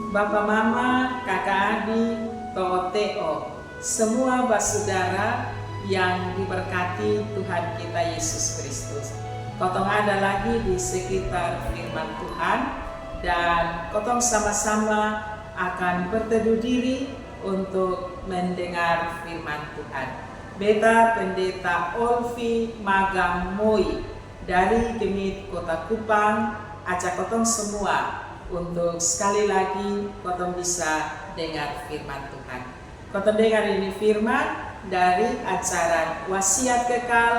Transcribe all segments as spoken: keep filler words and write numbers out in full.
Bapa mama, kaka adi, to'o te'o, semua basudara yang diberkati Tuhan kita Yesus Kristus. Kotong ada lagi di sekitar firman Tuhan dan kotong sama-sama akan berteduh diri untuk mendengar firman Tuhan. Beta Pendeta Olvi Magang Moi dari GMIT Kota Kupang ajak kotong semua untuk sekali lagi kotong bisa dengar firman Tuhan. Kotong dengar ini firman dari acara Wasiat Kekal,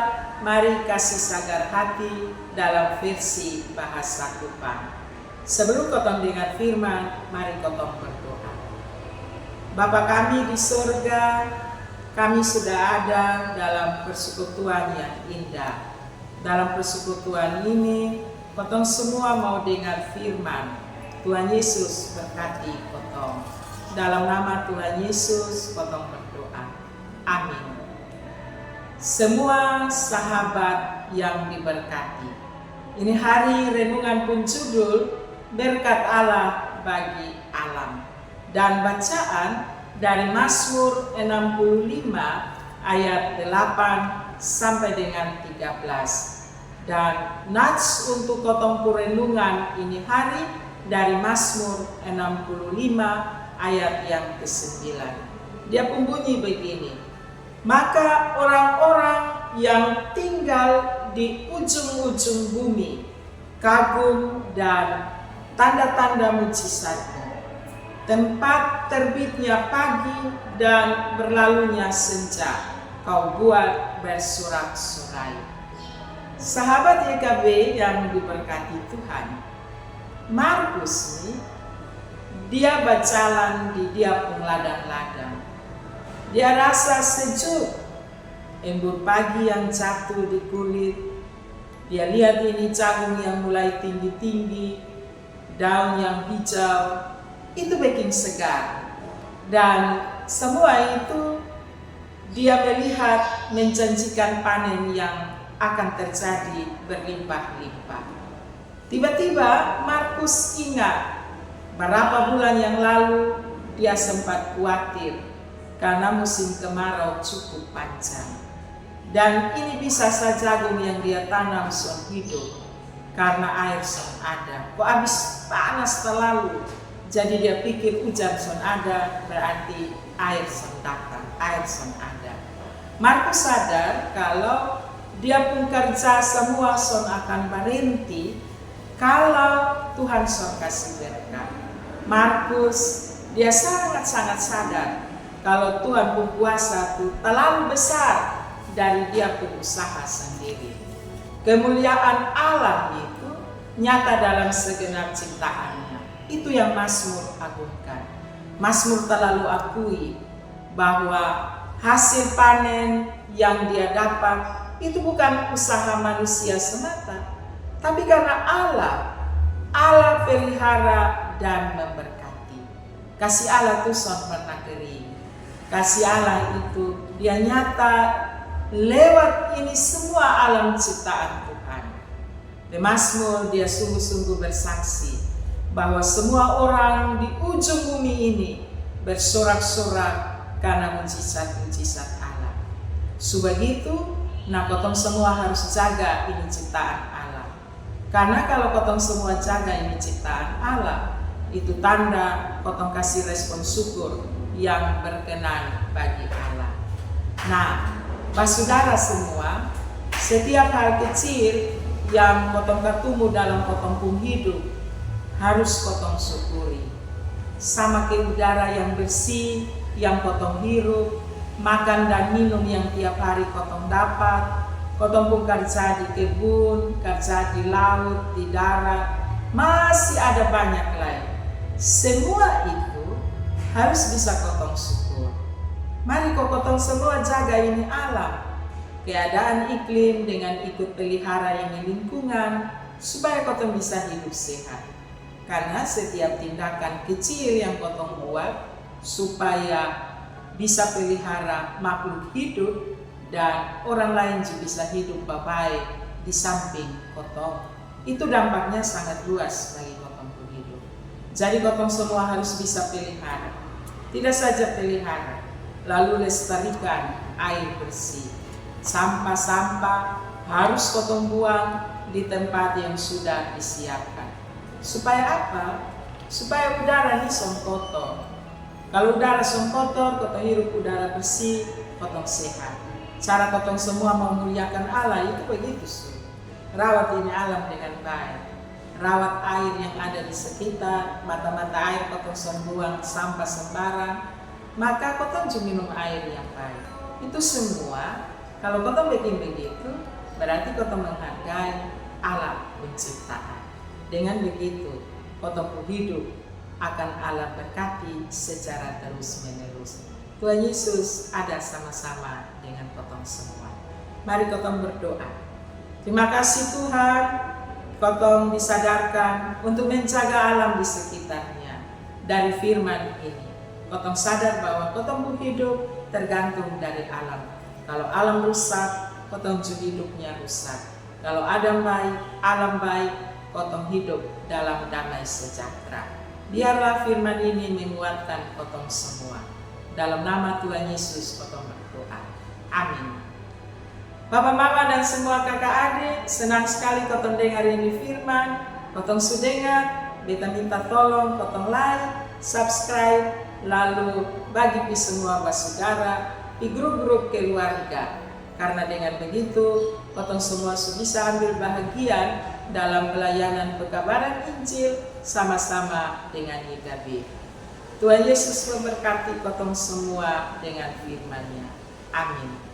Mari Kasih Sagar Hati dalam versi bahasa Kupang. Sebelum kotong dengar firman, mari kotong berdoa. Bapa kami di sorga, kami sudah ada dalam persekutuan yang indah. Dalam persekutuan ini, kotong semua mau dengar firman. Tuhan Yesus berkati kotong. Dalam nama Tuhan Yesus, kotong berdoa. Amin. Semua sahabat yang diberkati. Ini hari renungan pung judul Berkat Allah bagi Alam. Dan bacaan dari Mazmur enam puluh lima ayat delapan sampai dengan tiga belas. Dan nats untuk kotong pung renungan ini hari dari Mazmur enam puluh lima ayat yang kesembilan. Dia pung bunyi begini, "Maka orang-orang yang tinggal di ujung-ujung bumi kagum dan tanda-tanda mujizatmu. Tempat terbitnya pagi dan berlalunya senja, kau buat bersorak-sorai." Sahabat Y K B yang diberkati Tuhan, Markus ni, dia bajalan di dia pung ladang-ladang. Dia rasa sejuk, embun pagi yang jatuh di kulit. Dia lihat ini jagung yang mulai tinggi-tinggi, daun yang hijau, itu bikin segar. Dan semua itu dia melihat menjanjikan panen yang akan terjadi berlimpah-limpah. Tiba-tiba Markus ingat, berapa bulan yang lalu dia sempat khawatir karena musim kemarau cukup panjang. Dan ini bisa sa jagung yang dia tanam son hidup karena aer son ada. Ko abis panas talalu, jadi dia pikir ujan son ada, berarti aer son datang, aer son ada. Markus sadar kalo dia pung karja samua son akan barenti kalo Tuhan son kasi berkat. Markus, dia sangat-sangat sadar kalo Tuhan pung kuasa tu talalu besar dari dia pung usaha sandiri. Kemuliaan Allah itu nyata dalam segenap ciptaannya. Itu yang Mazmur agungkan. Mazmur talalu akui bahwa hasil panen yang dia dapat itu bukan usaha manusia semata, tapi karena Allah. Allah pelihara dan memberkati. Kasih Allah tu son pernah kering. Kasih Allah itu dia nyata lewat ini semua alam ciptaan Tuhan. Pemazmur dia sungguh-sungguh bersaksi bahwa semua orang di ujung bumi ini bersorak-sorak karena mujizat-mujizat Allah. Subagitu, na kotong semua harus jaga ini ciptaan Allah. Karena kalo kotong semua jaga ini ciptaan Allah, itu tanda kotong kasi respon syukur yang berkenan bagi Allah. Nah, basudara semua, setiap hal kecil yang kotong katumu dalam kotong pung hidup harus kotong syukuri. Sama ke udara yang bersih yang kotong hirup, makan dan minum yang tiap hari kotong dapat, kotong pung karja di kebun, karja di laut, di darat, masih ada banyak lai. Semua itu harus bisa kotong syukur. Mari ko kotong semua jaga ini alam, keadaan iklim dengan ikut pelihara ini lingkungan, supaya kotong bisa hidup sehat. Karena setiap tindakan kecil yang kotong buat supaya bisa pelihara makhluk hidup dan orang lain juga bisa hidup babae di samping kotong, itu dampaknya sangat luas bagi kotong pung hidup. Jadi kotong semua harus bisa pelihara. Tidak saja pelihara, lalu lestarikan air bersih. Sampah-sampah harus kotong buang di tempat yang sudah disiapkan. Supaya apa? Supaya udara ni son kotor. Kalau udara son kotor, kotong hirup udara bersih, kotong sehat. Cara kotong semua mau muliakan Allah itu begitu su. Rawat ini alam dengan baik. Rawat air yang ada di sekitar, mata-mata air kotong son buang sampah sembarang, maka kotong ju minum air yang baik. Itu semua, kalau kotong bikin begitu, berarti kotong menghargai alam penciptaan. Dengan begitu, kotong pu hidup akan Allah berkati secara terus-menerus. Tuhan Yesus ada sama-sama dengan kotong semua. Mari kotong berdoa. Terima kasih Tuhan, kotong disadarkan untuk menjaga alam di sekitarnya. Dari firman ini, kotong sadar bahwa kotong pu hidup tergantung dari alam. Kalau alam rusak, kotong ju hidupnya rusak. Kalau alam baik, alam baik, kotong hidup dalam damai sejahtera. Biarlah firman ini menguatkan kotong semua. Dalam nama Tuhan Yesus kotong berdoa. Amin. Papa, mama, dan semua kakak adik, senang sekali kotong dengar ini firman. Kotong su dengar, beta minta tolong kotong like, subscribe, lalu bagi pi semua basudara, pi grup-grup keluarga. Karena dengan begitu, kotong semua su bisa ambil bahagian dalam pelayanan pekabaran Injil sama-sama dengan Y K B. Tuhan Yesus memberkati kotong semua dengan firman-Nya. Amin.